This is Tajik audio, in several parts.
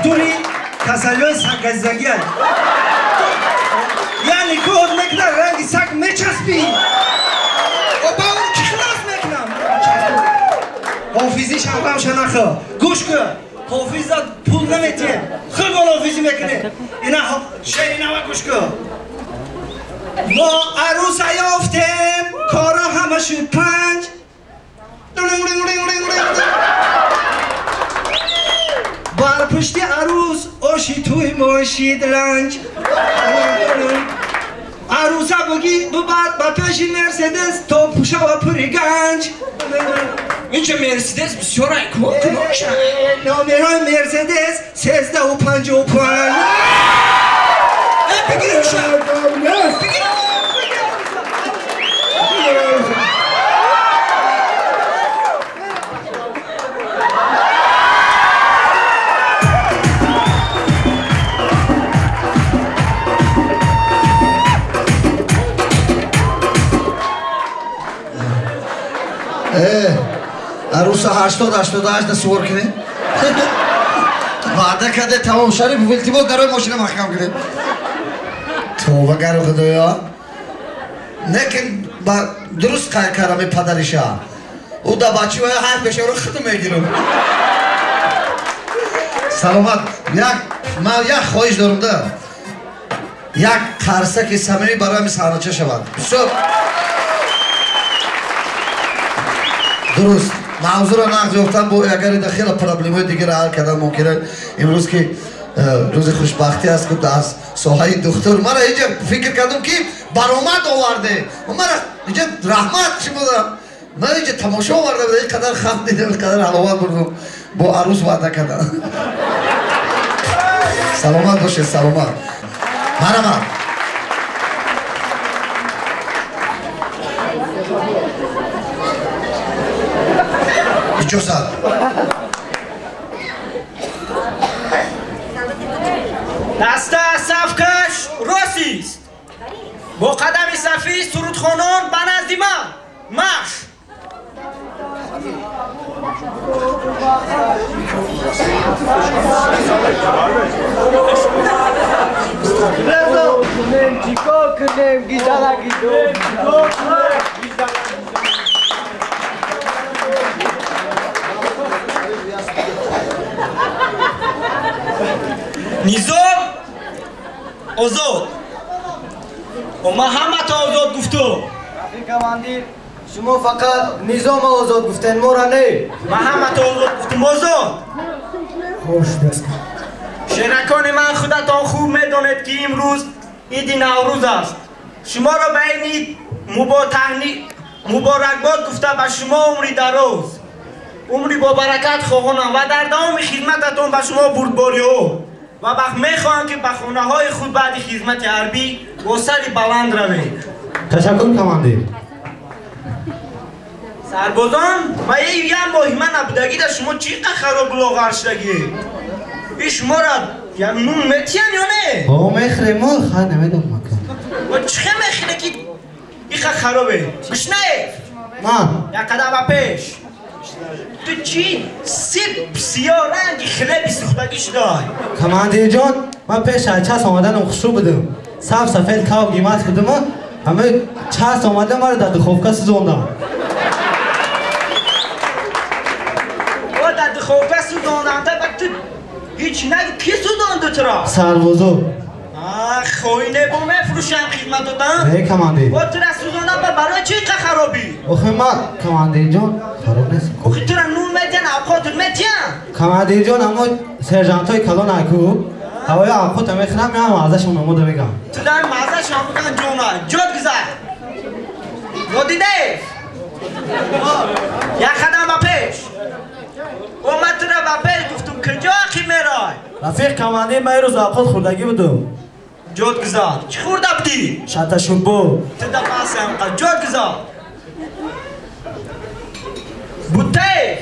Духтури касалиҳои саггазидагиай. Яъне кор мекунад, ранги саг мечаспӣ. Ба он чӣ хилос мекунам? Ҳофизиш ҳам ғамша нахӯр. Гӯш кун. Ҳофиза пул наметиҳем. Худмон ҳофизӣ мекунем. Ина шеъри нава гӯш кун. Мо арӯса ёфтем, коро ҳама шуд панҷ. Бар пушти арӯс оши тӯй мошид ланҷ. Арӯса буги бубар ба пеши Мерседес то пӯшава пури ганҷ. Инҷа Мерседес бисёр ай кунонша. Номерои Мерседес 1355. Бигирем ша. Бигирем. Аруса 80-88 да сувор кунед. Ваъда карде тамом Шариф илтимос дарои мошина маҳкам кунед. Товба гару худоё. Лекин дуруст қайр кардам падариша. Ӯ да бачи вая ҳар пешаро худам мегирам. Саломат. Як ман як хоҳиш дорам да. Як қарсаки самимӣ барои ҳамин саҳнача шавад. Бисёр дуруст. Мавзӯъро нағз ёфтам, бо агари да хеле проблемаҳои дигарро ҳал кардан мумкин аст. Имрӯз ки рӯзи хушбахтӣ аст, ки аз соҳаи духтур мара инҷа фикр кардам ки баромад оварде. Мара инҷа раҳмат шумода. Ман инҷа тамошо оварда будам, ин қадар ханд дидам, ин қадар ҳаловат бурдам. Бо арӯс ваъда кардам. Саломат бошед, саломат. Марҳамат. Иҷозат. Даста сафкаш росист. Бо қадами сафӣ сурудхонон ба назди ман. Марш! Низом озод. Ма ҳамато озод гуфтум. Рафиқ командир, шумо фақат низома озод гуфтен, мора не. Ма ҳамато озод гуфтум, озод. Хош даст. Шеракони ман, худатон хуб медонед ки имрӯз иди Наврӯз аст. Шуморо ба ин ид муборакбод гуфта ба шумо умри дароз, умри бобаракат хоҳонам ва дар давоми хизмататон ба шумо бурдбориҳо ва мехоҳам ки ба хонаҳои худ баъди хизмати ҳарбӣ бо сари баланд равед. Ташаккур, командир. Сарбозон, ва як моҳи ман набудагида шумо чӣ қадр хароб лоғар шудагӣ? И шуморо я нун метиҳан ё не? О, мехӯрем мо, хай намедонам ака. Ва чӣ хел мехӯре ки иқа харобе? Гушнаев! Ман. Як қадам ба пеш. Ту чӣ? Сиб сиёҳ ранги хлеби сӯхтагӣ шудай. Командирҷон, ман пеш аз час омаданам хушрӯ будам. Саб сафед кав гимат будам, ҳама час омада маро дар духовка сӯзондам. О, дар духовка сӯзондам, та ба ту ҳеҷ нагу ки сӯзонду туро? Сарбозо. Хоине бо мефурӯшам хизматотан? Не, командир. О, тура сӯзондам, ба барои чӣ иқа харобӣ? Охи ман, командирҷон, хароб нестам. Охи тура нун метиҳан, авқотут метиҳан? Командирҷон, аммо сержантҳои калон айку ҳавои авқота мехӯрам, меам маззашон омода мегам. Ту дар маззашон будан ҷона. Ҷот гузар. Нодидаев. Як қадам ба пеш. О, ман тура ба пеш гуфтум, куҷо ақиб мерай? Рафиқ командир, ман ирӯз авқот хӯрдагӣ будум. Ҷот гузар. Чӣ хӯрда будӣ? Шата шурбо. Ту да пасам қа. Ҷот гузар. Бутаев.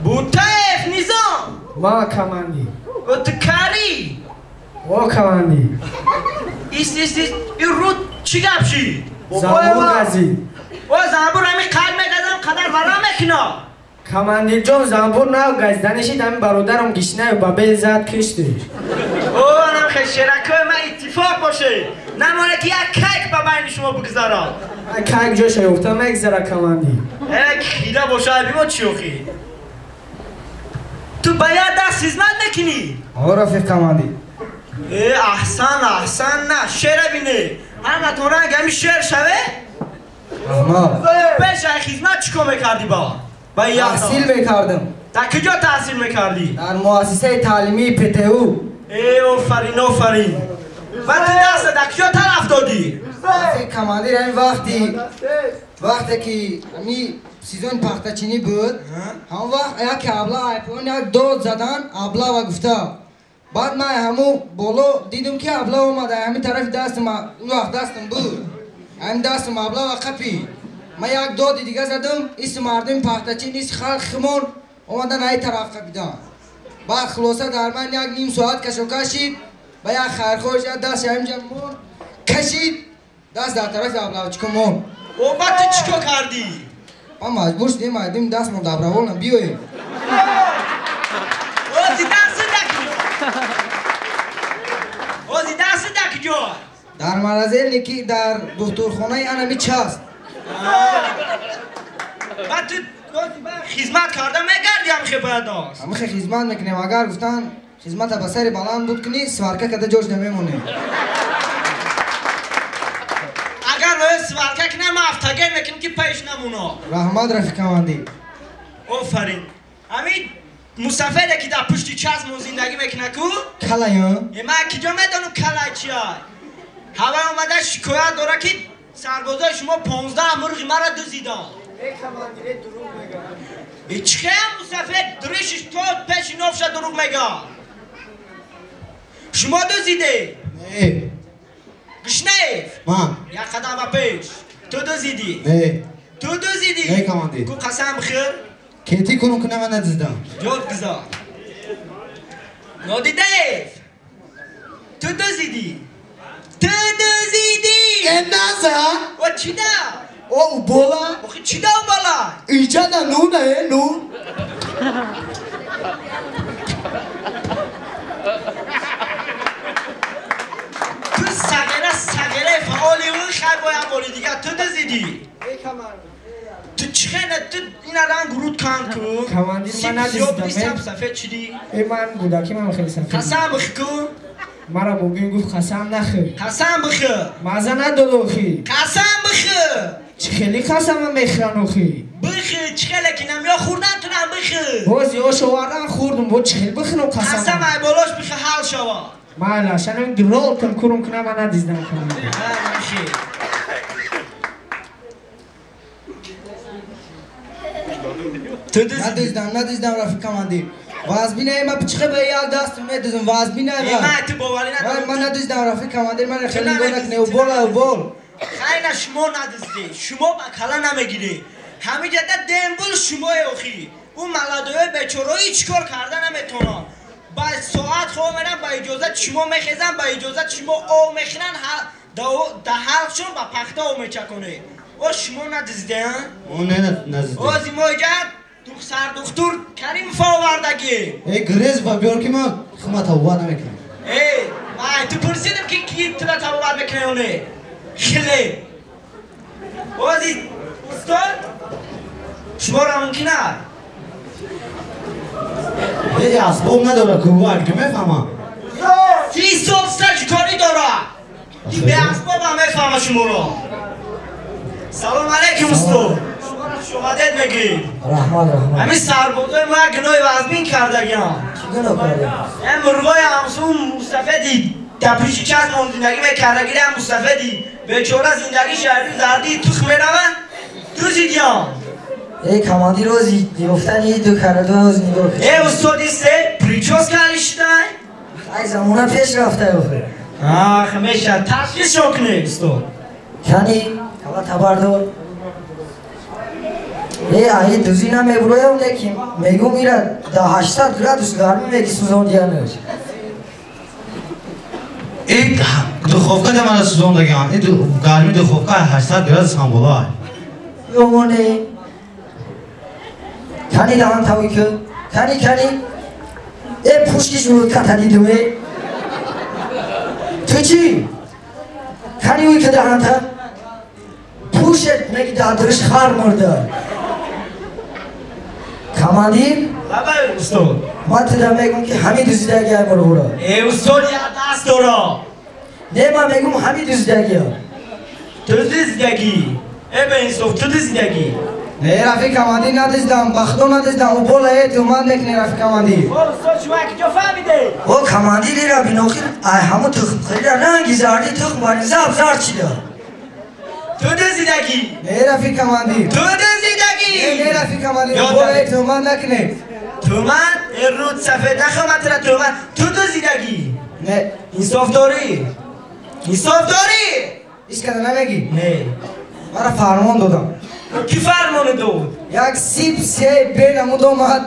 Бутаев Низом. Ма командир. О, ту карӣ. О, командир. Ист, ист, ист. Ин рӯд чӣ гап шид? Занбур газид. О, занбур ҳамин қалб мегазам, қадар варам мекунад. Командир ҷон занбур нав газида нишид, ҳамин бародарам гишнаю ба бел зад киштиш. О, анам хел шеракои ман иттифоқ боше. Намоне ки як кайк ба байни шумо бигзарад. Кайк ҷоша ёфта мегзара командир. Э, хила боша, айби мо чӣ охи? Ту ба як даст хизмат мекунӣ? О, рафиқ командир. Э, аҳсан, аҳсан, на, шера бине. Ҳаматон ранг ҳамин шер шаве? Раҳмат. Пеш ай хизмат чӣ кор мекардӣ ба? Таҳсил мекардам. Дар куҷо таҳсил мекардӣ? Дар муассисаи таълимии ПТУ. Э, офарин, офарин. Ва ту даста дар куҷо тараф додӣ? Командир, ҳамин вақте ки ҳамин сезони пахтачинӣ буд, ҳамон вақт яке абла айпоён як дод задан аблава гуфта. Баъд ман ҳамун боло дидум ки абла омада, ҳамин тарафи дастам, он вақт дастам буд, ҳамин дастам аблава қапид. Ман як доди дига задам, иси мардуми пахтачин, иси халқ химон омадан ай тараф қапидан. Баъд хулоса дар ман як ним соат кашокашид, ба як хайрхоҳиш як даст ҳаминҷа мон кашид, даст дар тарафи аблавчико мон. О, баъд ту чӣ кор кардӣ? Ман маҷбур шудем, айдим дастмон добровольно биёем. Ози даст дар куҷо? Ози даст дар куҷо? Дар морозильнике дар духтурхонаи анами част. Баъд ту хизмат карда мегардӣ ҳамхе бояд аст? Ҳамхе хизмат мекунем. Агар гуфтан хизмата ба сари баланд буд кунӣ, сварка карда ҷош намемонем. Агар роя сварка кунам, ман автогер мекунам ки пеш намуна. Раҳмат, рафиқ командир. Офарин. Ҳамин мусафеде ки дар пушти чашмон зиндагӣ мекунад ку? Калая? Ман киҷо медонам калай чия? Ҳава омада шикоят дорад ки сарбозои шумо 15 мурғи маро дузиданд. Командире дурӯғ мегӯяд. Чӣ хел мусафед дуришиш то пеши нофша дурӯғ мегӯяд? Шумо дузидед? Не. Гушнаев? Ман. Як қадам ба пеш. Ту дузидӣ? Не. Ту дузидӣ? Не, командир. Ку қасам бихӯр? Кети кунум кунам, ман надуздам. Ҷод гузор. Нодидаев? Ту дузидӣ? Ту дузидӣ? Э, наза? О, чӣ да? О, убола? Охи чӣ да убола? Иҷа да нуна, э, нун. Ту сағира, сағираи фаъоли ӯ хай бояд бори дигар. Ту дузидӣ? Ту чӣ хел ту ина ранг руд кан ку? Командир, ман надуздидам. Сип сафед чидӣ? Э, ман кӯдакӣ ман хеле сафед. Қасам бихӯр ку? Маро бубин гуфт қасам нахӯр. Қасам бихӯр. Маза надод охи. Қасам бихӯр. Чӣ хеле қасама мехӯран охи? Бихӯр, чӣ хеле ки намё хӯрдан тунам бихӯр. Боз ёш овардан хӯрдум, бо чӣ хел бихӯрам қасам? Қасам ай болош бихӯр ҳал шава. Майла, шанам дрол кун курум кунам, ман надиздам командир. Ҳа, бихӯр. Ту дуздидӣ? Надуздам, надуздам, рафиқ командир. Вазбинаи ма пичхе ба як даст медузам, вазбинаи ва. Ман ту боварӣ надорам. Ман надуздам, рафиқ командир, ман хеле нигоҳ накунед, убол, убол. Хайна шумо надуздӣ, шумо ба кала намегирӣ. Ҳамин ҷода дембул шумое охи. Ӯ маладои бечораи чӣ кор карда наметавонанд. Ба соат хоб меран, ба иҷозати шумо мехезан, ба иҷозати шумо об мехӯранд, да ҳалқшон ба пахта об мечаконед. О, шумо надуздӣ, а? О, не, надуздӣ. Ози мо иҷа сардухтур Каримов овардагӣ. Э, грез ба биёр ки ман хума табобат намекунам. Э, ман ту пурсидам ки ки тура табобат мекунӣ ё не? Хеле. Ози устод шуморо мумкин аст? Э, асбоб надорад ку, вай, ки мефаҳмам. 30 сол стажкорӣ дорад. Ин беасбоб ҳам мефаҳма шуморо. Салом алейкум устод. Шумадед мегӣ. Раҳмат, раҳмат. Ҳамин сарбозои мо як гуноҳи вазмин кардагиам. Чӣ гуноҳ кардем? Ҳам мурғои ҳамсун мустафеди дар пиши чашмон зиндагӣ мекардагири ҳам мустафеди бечора зиндагӣ шаҳри зардии тухм мераванд. Дузидиям. Э, командир, ози ёфтани ду караду оз нигоҳ кун. Э, устод, исте прическа алиштай? Ай, замона пеш рафтай охир. Ах, меша ташхис шо кунед, устод. Кани, кала табардор. Э, аи дузи намебуроям, лекин мегум ира да 800 градус гармӣ меги сӯзондиянаш. Э, духовка да мана сӯзондагиан. Э, гарми духовка 800 градус ҳам боло. Ёмоне. Кани даҳан тавӣ ки? Кани кани? Э пушки журудка дидум э? Ту чӣ? Кани уй ки даҳанта? Пушет меги дадриш хар мурда. Командир? Лабай устод. Ман туда мегум ки ҳамин дуздидаги ай мурғура. Э устод я даст дора. Не ман мегум ҳамин дуздидагия. Ту дуздидагӣ. Э бе инсоф ту дуздидагӣ. Не рафиқ командир надиздам, ба худо надиздам, ӯ бола э туҳмат мекунӣ рафиқ командир. О устод шумо куҷо фаҳмидед? О командир ира бинохир ай ҳамун тухм хӯрида ранги зарди тухм барин заб зард шида. Ту дуздидагӣ. Не рафиқ командир. Ту дуздидагӣ. Не рафиқ командир, бола э туҳмат накунед. Туҳмат? Э руд сафед нахоҳад тура туҳмат. Ту дуздидагӣ. Не. Инсоф дорӣ? Инсоф дорӣ? Ҳеҷ када намегӣ? Не. Мара фармон додам. Ки фармоне дод? Як сип сияи бел амуд омад.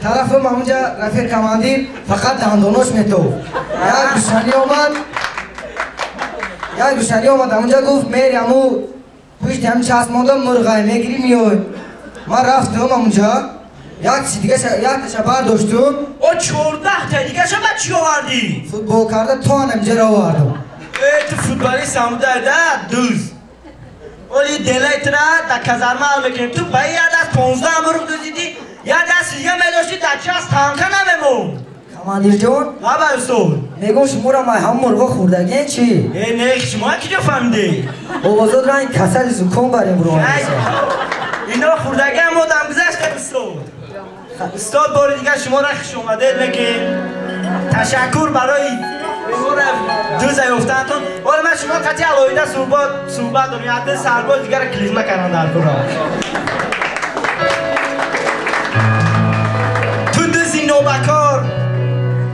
Тарафам ҳамунҷа рафиқ командир фақат дандонош метофт. Як гӯшанӣ омад. Як гӯшанӣ омад ҳамунҷа гуфт мери ҳаму пушти ҳам часп монда мурғай мегирӣ миёй. Ман рафтам ҳамунҷа. Як чи дигаша якташа бардоштум. О 14 та дигаша ба чӣ овардӣ? Футбол карда то ҳаминҷа овардам. Э ту футболист ҳамуда да дуз. Оли делайтра да казарма ҳал мекунем. Ту ба як даст 15 мурғ дуздидӣ, як даст дига медоштӣ дар час танка намемонд. Командирҷон? Лабай устод. Мегум шуморо ман ҳам мурғо хӯрдагиен чӣ? Э не, шумо куҷо фаҳмидед? Овозот ранг касали зуком барем рӯ. Ино хӯрдагиам одам гузашта устод. Устод бори дигар шуморо хуш омадед мегӯем. Ташаккур барои дуза ёфтаатон. Оли ман шумо қатъи алоҳида суҳбат дорем. Як сарбоз дигарро клизма кардам дар кура. Ту дузи нобакор,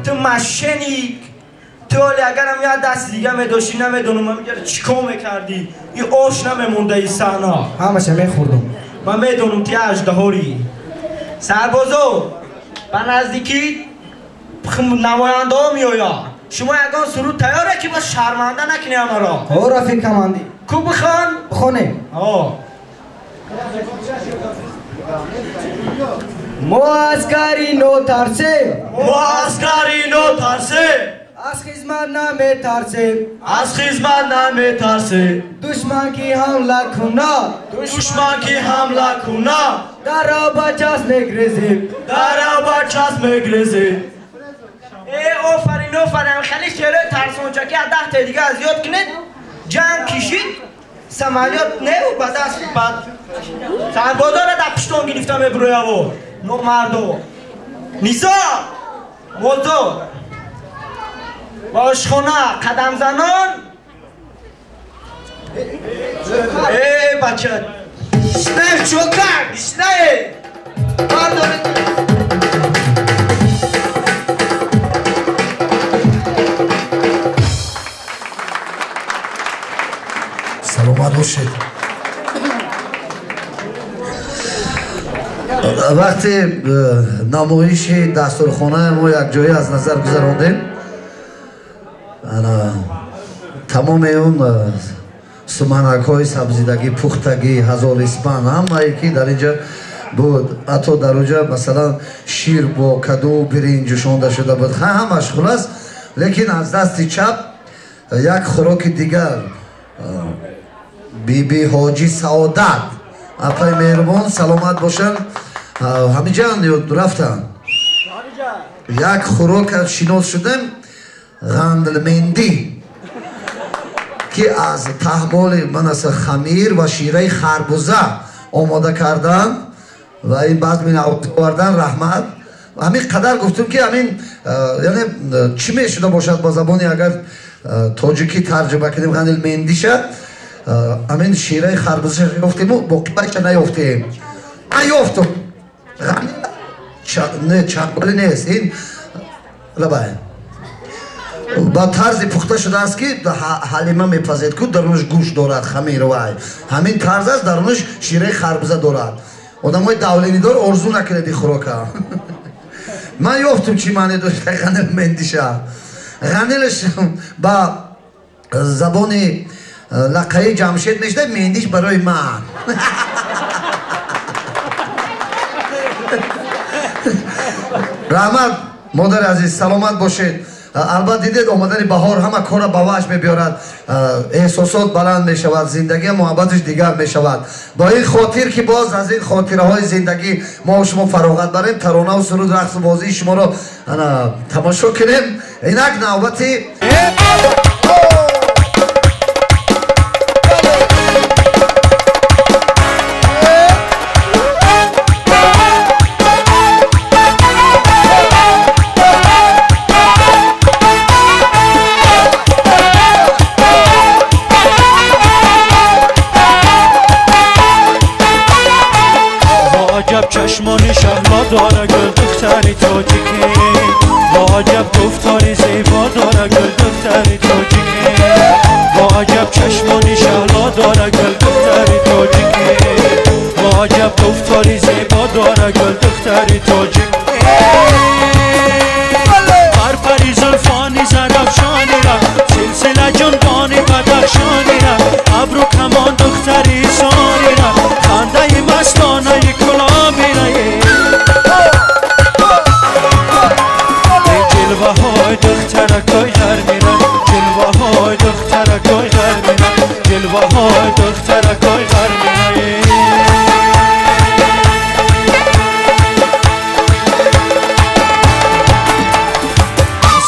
ту мошенник, ту оли агарам як даст дига медоштӣ намедонам ман чӣ кор мекардӣ. И ош намемонда и саҳна. Ҳамаша мехӯрдум. Ман медонам ту аждаҳорӣ. Сарбозо ба наздикӣ намояндаҳо меояд. Шумо ягон суруд тайёре ки мо шарманда накунем ҳамаро? Ҳо рафиқ командир. Ку бихон? Бихонем. Ҳо. Мо аскари нотарсем. Мо аскари нотарсем. Аз хизмат наметарсем. Аз хизмат наметарсем. Душман ки ҳамла кунад. Душман ки ҳамла кунад. Дарро ба часп мегрезем. Дарро ба часп мегрезем. Э офарин офарин хеле шеърҳои тарсончакӣ аз 10 та дига аз ёд кунед. Ҷанг кишид самолёт неу ба даст бад сарбозоро дар пуштон гирифта мебурояво номардо. Низом мозод ба ошхона қадамзанон. Э бача ишнае чокар ишнае бардоред. Саломат бошед. Вақте намоиши дастурхонаи мо якҷоя аз назар гузарондем, тамоми он суманакҳои сабзидагӣ, пухтагӣ, ҳазорисбан ҳамае ки дар инҷа буд, ҳатто дар онҷа масалан шир бо каду биринҷ ҷӯшонда шуда буд, ҳамаш хулас. Лекин аз дасти чап як хӯроки дигар биби ҳоҷи Саодат апаи меҳрубон саломат бошанд, ҳамиҷан ё рафтанд. Як хӯрока шинос шудем, ғандлмендӣ, ки аз таҳмоли манаса хамир ва шираи харбуза омода карданд ва ин базми овардан. Раҳмат. Ҳамин қадар гуфтем ки ҳамин яъне чӣ мешуда бошад ба забони агар тоҷикӣ тарҷума кунем ғандлмендиша, ҳамин шираи харбузаша ёфтему боқибайша наёфтем. Ман ёфтум. Не, чанголӣ нест. Ин лабай ба тарзи пухта шудааст ки ҳалима мепазед ку дарунаш гӯшт дорад, хамир вай. Ҳамин тарз аст, дарунаш шираи харбуза дорад. Одамои давленидор орзу накунед ин хӯрока. Ман ёфтум чӣ маъне дошт ғанилмендиша. Ғанилаш ба забони лақаи Ҷамшед мешуда, мендиш барои ман. Раҳмат, модари азиз, саломат бошед. Албатта дидед, омадани баҳор ҳама корро ба ваҷ мебиёрад, эҳсосот баланд мешавад, зиндагӣ муҳаббаташ дигар мешавад. Бо ин хотир ки боз аз ин хотираҳои зиндагӣ мо шумо фароғат барем, таронаву суруд, рақсу бозии шуморо тамошо кунем. Инак навбати چشمانی شهلا داره گل دختری تاجیکی، با عجب گفتاری زیبا داره گل دختری تاجیکی، با عجب چشمانی شهلا داره گل دختری تاجیکی، با عجب گفتاری زیبا داره گل دختری تاجیکی. بر پری زلفانی زرفشانی را، سلسله جنبانی بدخشانی را، ابرو کمان دختری ساری را، خنده مستانه کلامی را. جلوه های دخترکای غرمی را، جلوه های دخترکای غرمی را، جلوه های دخترکای غرمی را.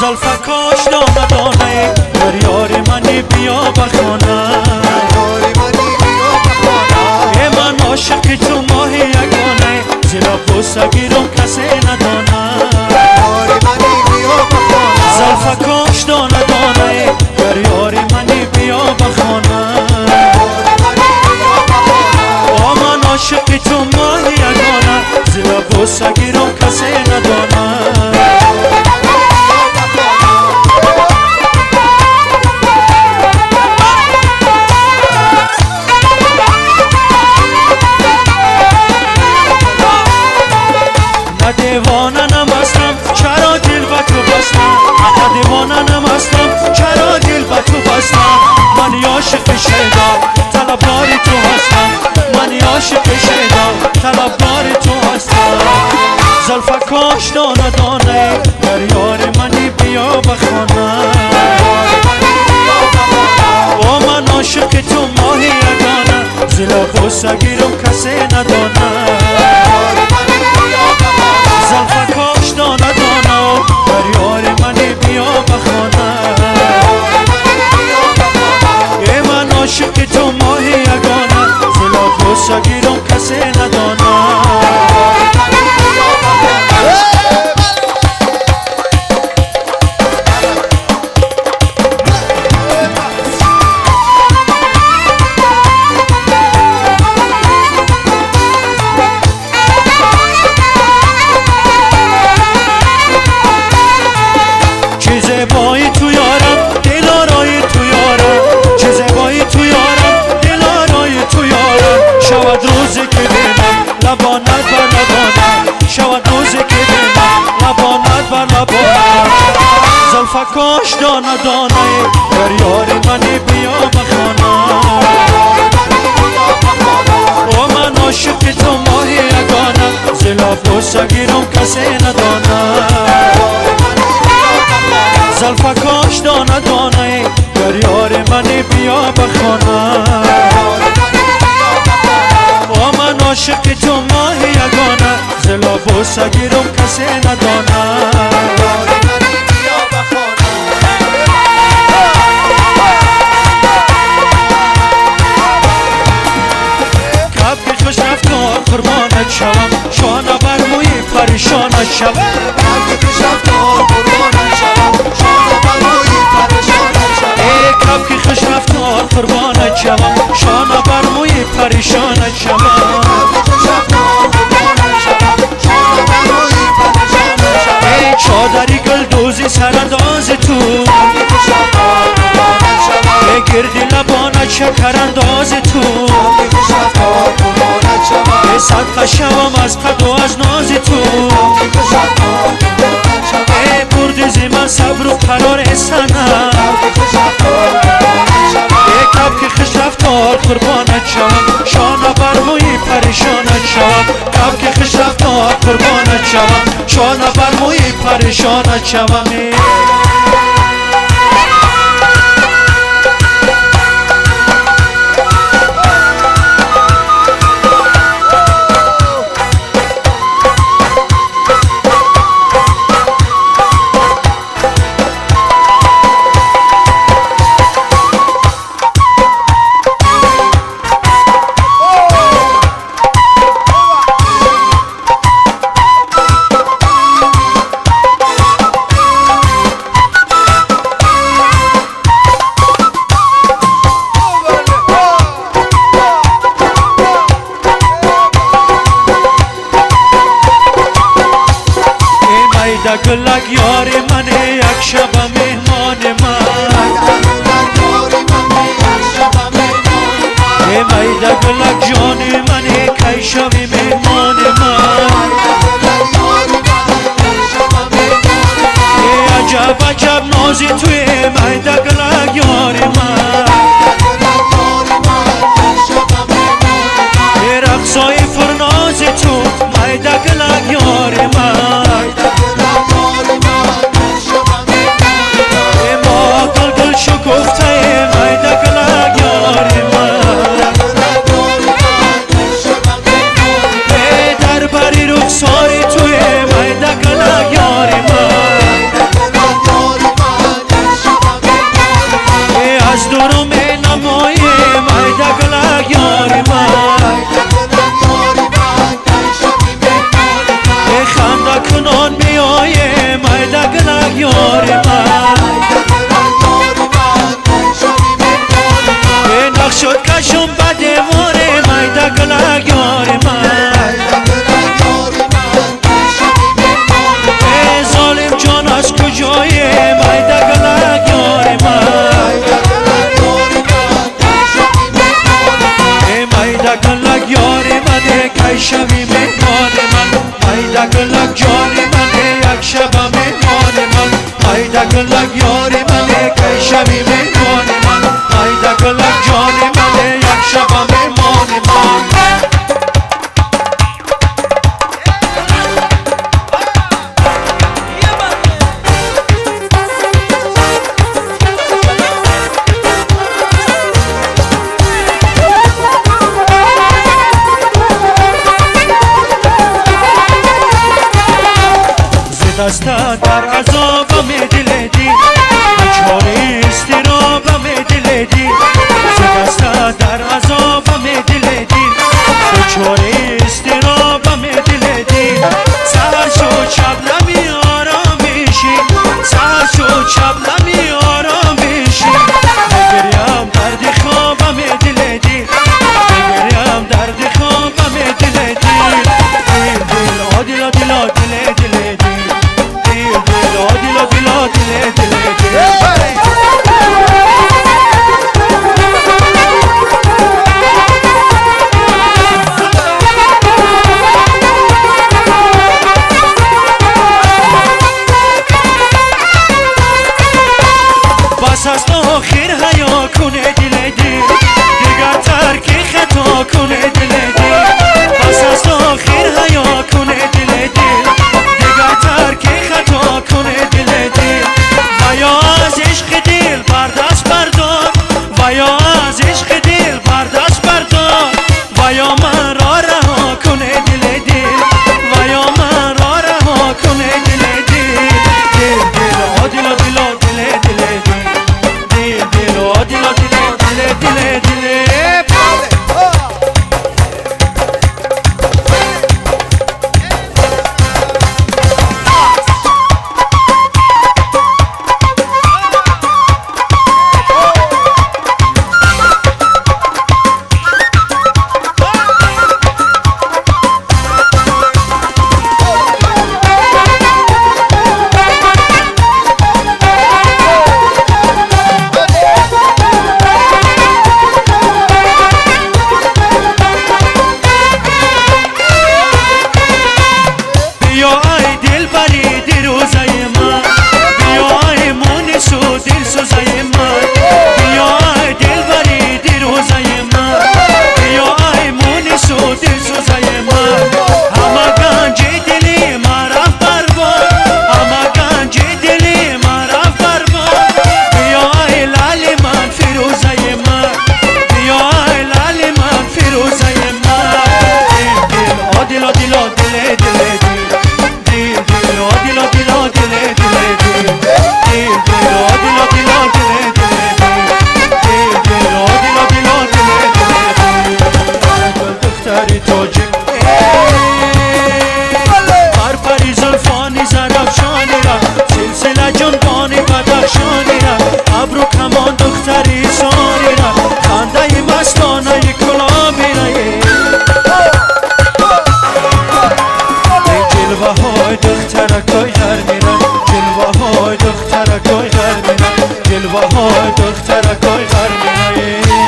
زلفه کاش دانه دانه در یار منی بیا به خانه، ای من عاشق تو ماه یگانه، زیرا بوسه گیرم کسی ندانه. زلفه کاش دانه دانه در یار منی بیا به خانه، با من عاشق تو ماه یگانه، زیرا بوسه گیرم کسی ندانه. دیوانه نمستم چرا دل به تو بستم، دیوانه نمستم چرا دل به تو بستم، من عاشق شیدا طلبکار تو هستم، من عاشق شیدا طلبکار تو هستم. زلفه کاش دانه دانه در یار منی بیا به خانه، با من عاشق تو ماه یگانه، زیرا بوسه گیرم کسی ندانه. زلفه کاش دانه دانه در یار منی بیا به خانه، ای من عاشق تو ماه یگانه، زیرا بوسه گیرم کسی ندانه. زلفه کاش دانه دانه در یار منی بیا به خانه، و من عاشق تو ماه یگانه، زیرا بوسه گیرم کسی ندانه. زلفه کاش دانه دانه در یار منی بیا به خانه، و من عاشق تو ماه یگانه، زیرا بوسه گیرم کسی ندانه. قربانت شوم شانه بر موی پریشانت شوم، ای کبک خوش رفتار قربانت شوم شانه بر موی پریشانت شوم. ای چادری گل دوزی سرانداز تو، ای گردی لبانت شکر انداز تو، صدقه شوم از قد و از ناز تو، ای بردی زی من صبر و قرار سنم، ای کبک خوش رفتار قربانت شوم شانه بر موی پریشانت شوم، کبک خوش رفتار قربانت شوم شانه بر موی پریشانت شوم. گلک یار من یک شب مهمان من، ای میده گلک جان من کی شوی مهمان من، ای عجب عجب نازی توی میده گلک یار من، ای رقصای فرناز تو میده گلک یار من، شکفته میده گلک یار من، در بری رخسار توی میده گلک یار من، از دورم نمای میده گلک یار من، خنده کنان میای میده گلک یار من، شد کشم به دیوار میده گلک یار من، ای ظالم جان از کجای میده گلک یار من، ای میده گلک یار من کی شوی مهمان من، میده گلک جان من یک شب مهمان من، میده گلک یار من کی شوی مهمان من، میده گلک جان من یک شب مهمان من. ز دست در عذابم دل دی، چاره استرابم دل دی، ز دست در عذابم دل دی، چاره استرابم دل دی، سر شد شب نمی آرامشی، سر شد شب نمی آرامشی، بگریم درد خوابم دل دی، بگریم درد خوابم دل دی، دل دل دل دل دل دل دی، دل دل دل دل دل دل. بس از آخر حیا کنه دل دل، دیگر ترک خطا کنه دل دل، بس از آخر حیا کنه دل دل، دیگر ترک خطا کنه دل دل، و یا از عشق دل بردست بردار، و یا از عشق دل بردست بردار، و یا من را رها کنه دل دل، و یا من را رها کنه دل دل، دل دل دل دل دل دل دل دل دل دل دل. جنبانی بدخشانی را ابرو کمان دختری ساری را خنده مستانه کلابی را جلوه های دخترکای غربی را جلوه های دخترکای غربی را جلوه های دخترکای غربی را.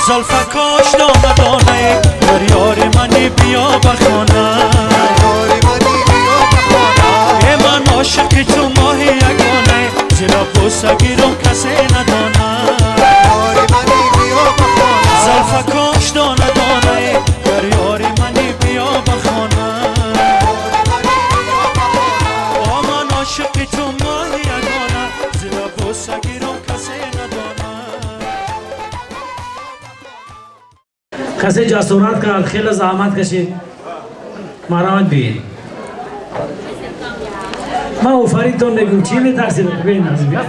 زلفکاش دانه دانه در یار منی بیا بخانه ای من عاشق تو ماه یگانه زیرا بوسه گیرم کسی ندانه زلفکاش دانه دانه در یار منی بیا بخانه آ من عاشق تو ماه یگانه زیرا بوسه گیرم کسی ندانه. کسی جسارت کرد خیلی زحمت کشید مرامت بین من اوفریدتون میگم چی میترسید ببین نزدیک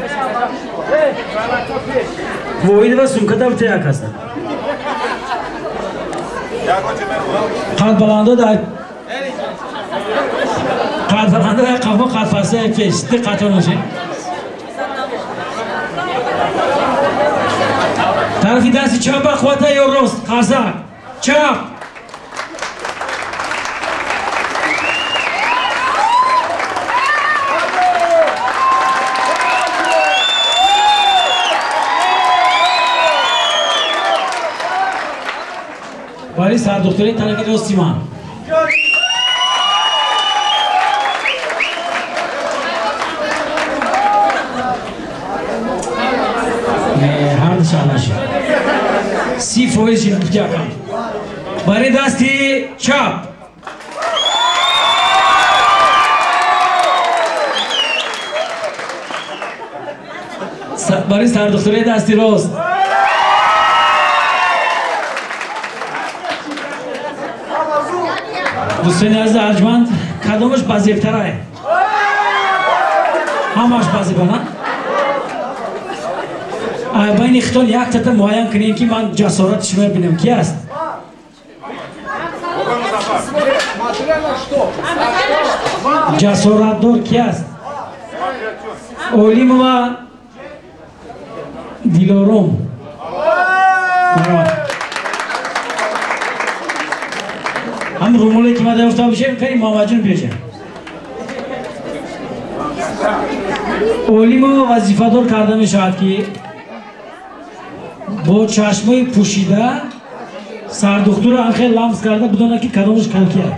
واحد و سمکت هم تیک هستن قد بلنده در قد بلنده در قفا قد فسته پیش دقتون باشه طرفی دستی چپ قوته یا راست قرصک چپ برای سردختری طرفی راستی من هر دشان نشد 30% شد برای دستی چپ برای سردختری دستی راست دوستان عزیز ارجمند کدامش بازیبتره؟ همش بازیبه نه؟ بین اختان یک تا معین کنیم که من جسارت شما ببینم کی است؟ جسارت دار کی است؟ Олимова Дилором. هم روموله که من در افتاد بشه خیلی محمد جون بیشه. Олимова вазифадор карда мешавад ки бо чашмои пӯшида сардухтурро анхел ламс карда бидонад ки кадомаш калки аст.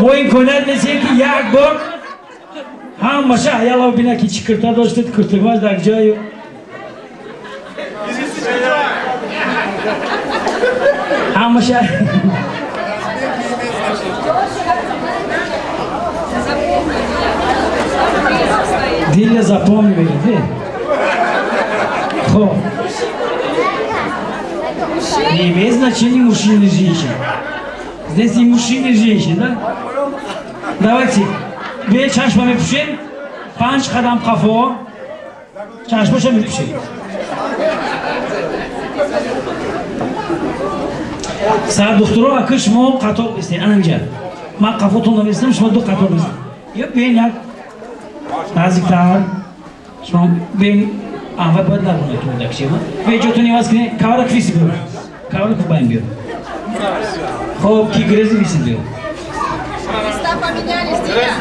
Мо имконият месиҳем ки як бор ҳамаша ҳаялав бинад ки чӣ кирта доштед, киртугмаш дар ҷою ҳамаша Диля запомни мегӯяд. Хоб. Не имеет значения мужчина или женщина. Здесь и мужчина, и женщина, да? Давайте. Бе чашма мепӯшем, 5 қадам қафо, чашмаша мепӯшем. Сардухтуро ака шумо қатор бистед, ананҷа. Ман қафотон наместам, шумо ду қатор бистед. Ё бен як наздиктар. Шумо бен аввал бояд нарбонед ки бе ҷотон иваз кунед, кавара квиси биёр. Кавара кубаем биёр. Хоб, ки грези виси биёр. Места поменялись, Диля.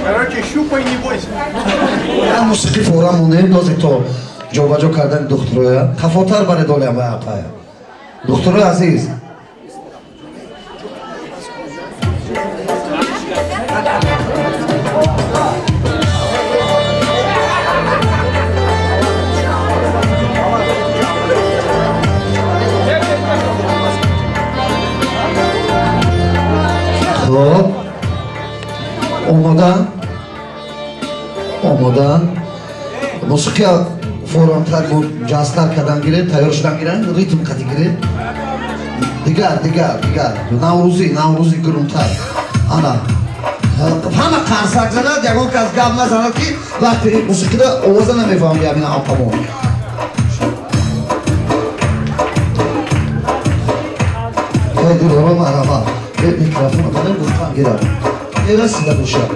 Короче, щупай, не бойся. Я мусиқи фора монем, лозим то ҷобаҷо кардани духтуроя. Хафотар баре долям ва апая. Духтурои азиз. Хоб. Омода? Омода. Мусиқи форамтар ҷазтар кардан гиред, тайёр шудан гиранд, ритм қати гиред. Дигар, дигар, дигар. Наврӯзӣ, наврӯзӣ гурумтар. Ана. Ҳама қарсак занад, ягон кас гап назанад, ки вақти мусиқида овоза намефаҳмам ябина апамон. Дилоро марҳамат. Микрофонро бадай гуфтан гирад. Расида бошад.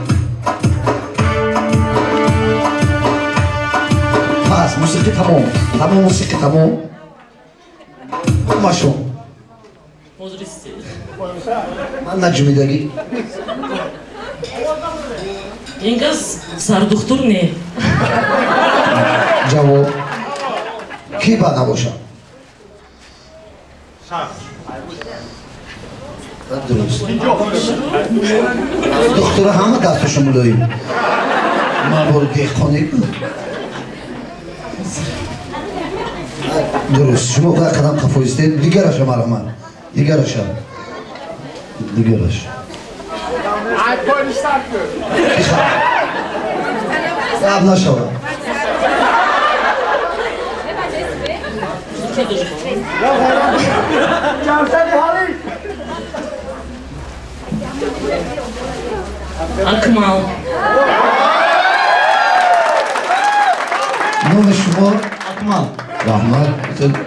Пас мусиқӣ тамом. Тамом мусиқӣ тамом. Машон. Ман наҷумидагӣ. Ин кас сардухтур не. Ҷавоб. Ки ба набошад? Дуруст. Духтура ҳама дасташо мулоим. Ман бори деҳқонӣ. Дуруст. Шумо як қадам қафо истед. Дигараша марҳамат. Дигараша. Дигараш. Гап нашавад. Акмал. Номи шумо? Акмал. Раҳмат.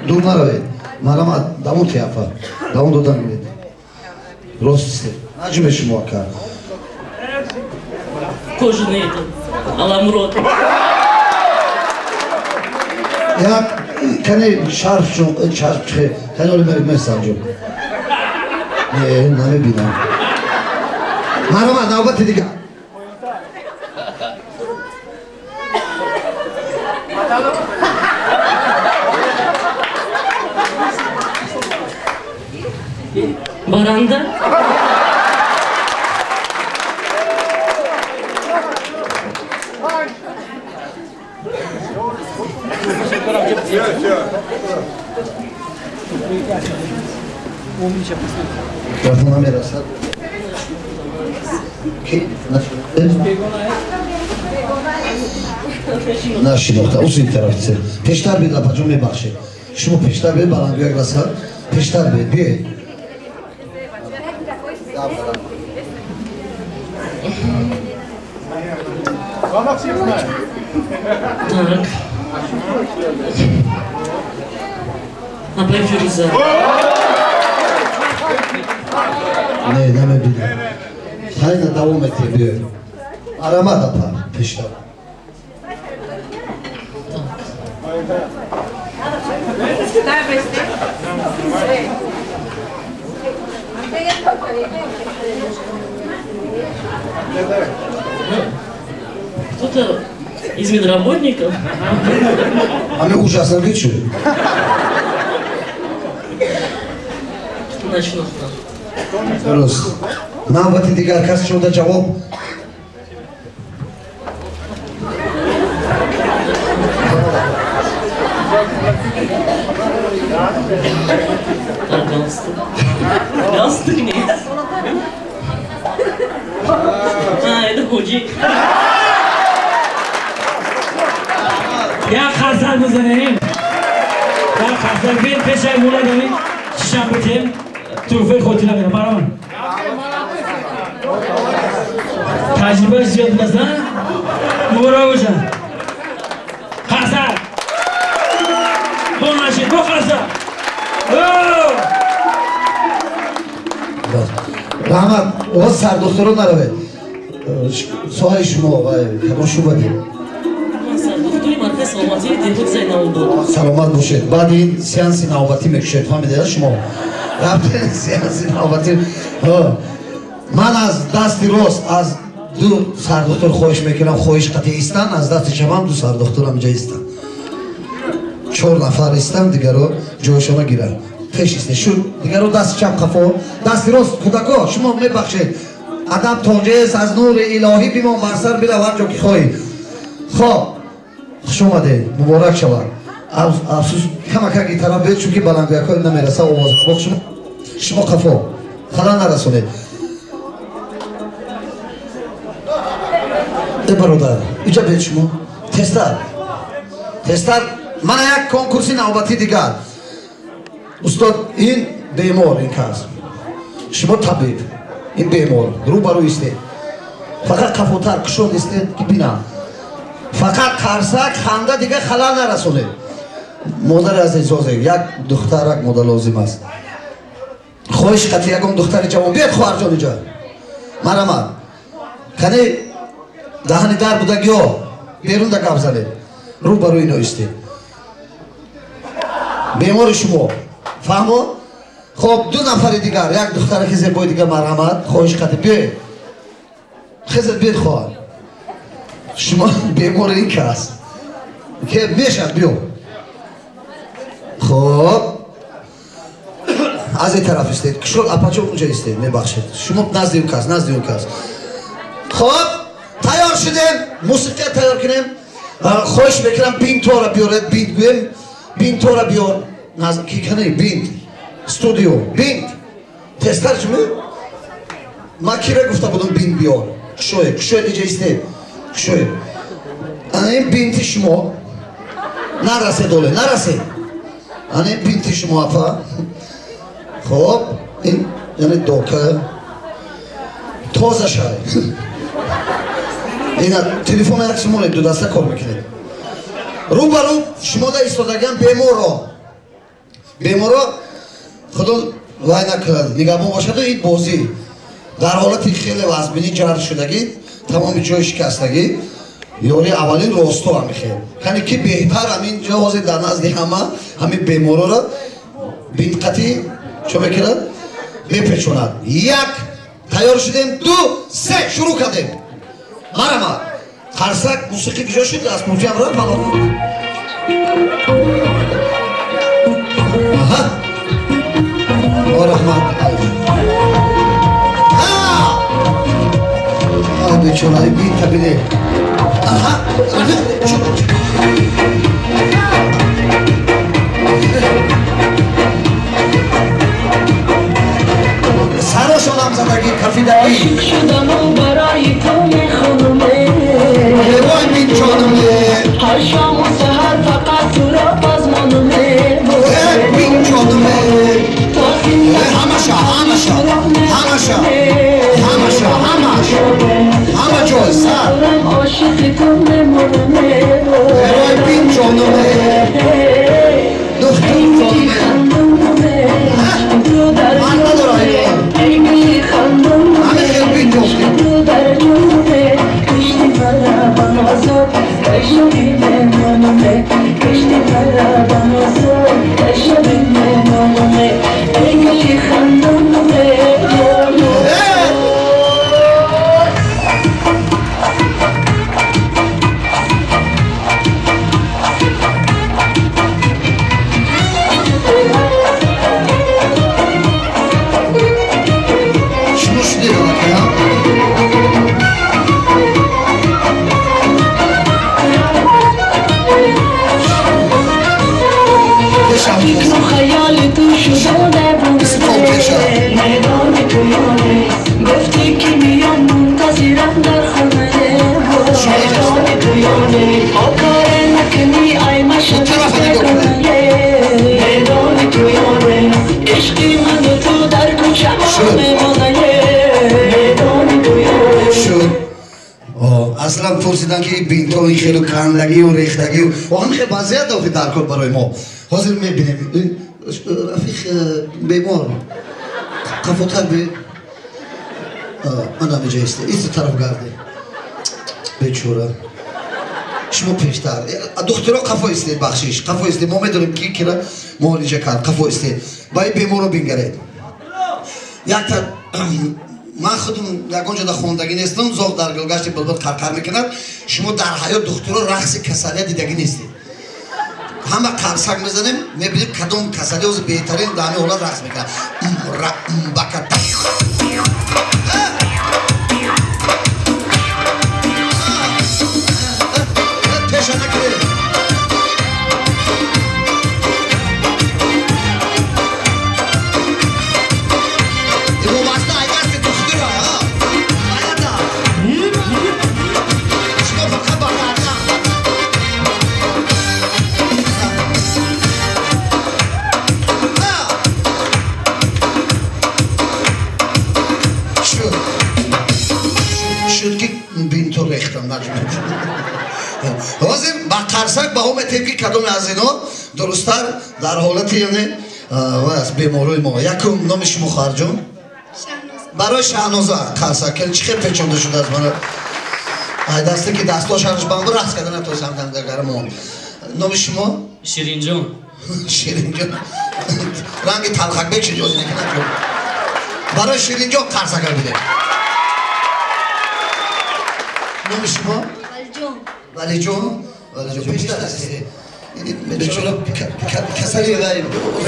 Дур наравед. Марҳамат, давом тияфа. Давом додан гиред. Рост истед. Наҷуме шумо ака. Кожаный этот. Аламрод. Як кане шарф чун чашм чихе. Кане оли месанҷум. Не, намебинам. Марҳамат, навбати дигар. Баранда? Микрофон намерасад. Ки? Нашинохта. Усин тараф. Пештар бед, апаҷон, мебахшед. Шумо пештар бед, баландгӯяк расад. Пештар бед, биед. Так. Апай Фируза. Не, намебинам. Хайна давом метиҳ, биёед. Марҳамат, апа, пештар. Кто-то из медработников? А мы ужасно лечу. Что начну-то? Дуруст. Навбати дигар кас шуда ҷавоб. Так, галстук. Галстук нет. А, это худжик. Як қарсак бизанем. Як қарсак бин пешай мула дорем. Чишам битем. Туҳфаи хотира мерам. Баромад. Таҷрибааш зиёд будаст, а? Муборак бошад. Қарсак. Бо нашид, бо қарсак. Раҳмат. Оғоз сардухтуро наравед. Соҳаи шумо кадом шӯъба дид? Сардухтури маркази саломатии деҳоти Зайналобод. Саломат бошед. Баъди ин сеанси навбатӣ мекушед. Фаҳмидед шумо? Рафтед сеанси навбатӣ. Ман аз дасти рост аз ду сардухтур хоҳиш мекунам, хоҳиш қатъи истан, аз дасти чапам ду сардухтурам инҷа истан. 4 нафар истан, дигаро ҷойшона гиранд. Пеш истед. Шу дигаро дасти чап қафо, дасти рост кӯдако, шумо мебахшед. Адаб тоҷест аз нури илоҳӣ бимон бар сар бирав ҳар ҷо ки хоҳӣ. Хоб, хуш омадед, муборак шавад. Афсӯс камакак ин тараф биёед, чунки баландгӯякҳо намераса овоз. Шумо қафо, халал нарасонед. Э бародар, иҷа биёед шумо. Тезтар. Тезтар. Мана як конкурси навбатӣ дигар. Устод, ин бемор, ин кас. Шумо табиб. Ин бемор. Рӯ ба рӯ истед. Фақат қафотар кушод истед ки бинам. Фақат қарсак, ханда дига халал нарасонед. Модари азиз, ҳозир як духтарак мода лозим аст. Хоҳиш қати ягон духтари ҷавон биёд, хоҳарҷон иҷа. Марҳамат. Қани даҳани дар будагиё берун да гап занед. Рӯ ба рӯи ино истед. Бемори шумо. Фаҳмо? Хоб, ду нафари дигар, як духтараки зебои дигар, марҳамат, хоҳиш қати биёед. Хезед биёед, хоҳар. Шумо бемори ин кас. Ке мешад, биё. Хоб. Аз ин тараф истед. Кушод апачо унҷа истед, мебахшед. Шумо назди он кас, назди он кас. Хоб, тайёр шудем, мусиқия тайёр кунем. Хоҳиш мекунам бинтора биёред, бинт гӯем. Бинтора биёр. Ки кани бинт. Студио, бинт. Тезтар чӣ? Ман кира гуфта будам бинт биёр. Кушоед, кушоед иҷа истед. Кушоед. Ана ин бинти шумо. Нарасед оле, нарасед. Ана ин бинти шумо, апа. Хоб, ин яъне дока. Тоза шай. Ина телефон як сумонед, ду даста кор мекунед. Рӯ ба рӯ шумо да истодагиам беморро. Беморро худо вай накунад, нигаҳбон бошаду ин бозӣ дар ҳолати хеле вазбинӣ ҷарҳ шудагӣ, тамоми ҷои шикастагӣ, ёри аввалин росто ҳами хел. Яъне ки беҳтар ҳамин ҷо ҳозир дар назди ҳама ҳамин беморро бинтқатӣ чо мекунад? Мепечонад. Як, тайёр шудем, ду, се, шурӯъ кардем. Марҳамат. Қарсак, мусиқӣ куҷо шуд? Аз пултиам ра пало. Аҳа. О, раҳмат. Ай бечора, ай бинта биде. Аҳа. Сарошонам задагӣ, кафидагӣ. Ошиқ шудаму барои ту мехонам. Вой бинҷонам. Ҳар шому саҳар фақат туро пазмонам. Бинҷонам. Ҳамаша, ҳамаша, ҳамаша, ҳамаша, ҳамаш. Ҳама ҷой, сар. Ошиқи ту мемонам. Вой бинҷонам. Духтур ҷонам. Ман надорам. Ҳамин хел бинҷофтем. Шумо шудед аллакай, фикру хаёли ту шуда медони туёне, гуфтӣ ки миён мунтазирам дар хона. Медони туёне, окоре накунӣ ай машадане. Медони туёне, ишқи ману ту дар кӯча мемонае. Медони туёне. Шуд. Аслан пурсидан ки бинто ин хелу кандагию рехтагию он хел вазъият охи дар кор барои мо. Ҳозир мебинем. Рафиқ бемор. Қафотар бе. Ана меҷа исте. Исте тараф гарде. Бечора. Шумо пештар. Духтуро қафо истед, бахшиш. Қафо истед. Мо медонем ки кира муолиҷа кард. Қафо истед. Ба ин беморро бингаред. Якта ман худам ягон ҷода хондагӣ нестам, зоғ дар гулгашти булбул қарқар мекунад. Шумо дар ҳаёт духтуро рақси касалия дидагӣ нестед. Ҳама қарсак мезанем, мебинем кадом касалия ҳозир беҳтарин дар ҳамин ҳолат рақс мекунад. Бака. Пеша накунед. Вобаста ай дасти духтура, аяда. Шумо фақат ба гардан. метем ки кадоме аз ино дурусттар дар ҳолати яъне беморои мо. Якум номи шумо хоҳарҷон? Барои Шаҳноза қарсак. Чӣ хел печонда шудааст мана. Ай дасте ки дастошаш бамбу рақс карда натонистам дагарамон. Номи шумо? Ширинҷон. Ширинҷон. Ранги талхакбек шиди озина ки наҷон. Барои Ширинҷон қарсакар бидем. Номи шумо? Валиҷон. Валиҷон? Валиҷон пештар ҳастед. Бечора касали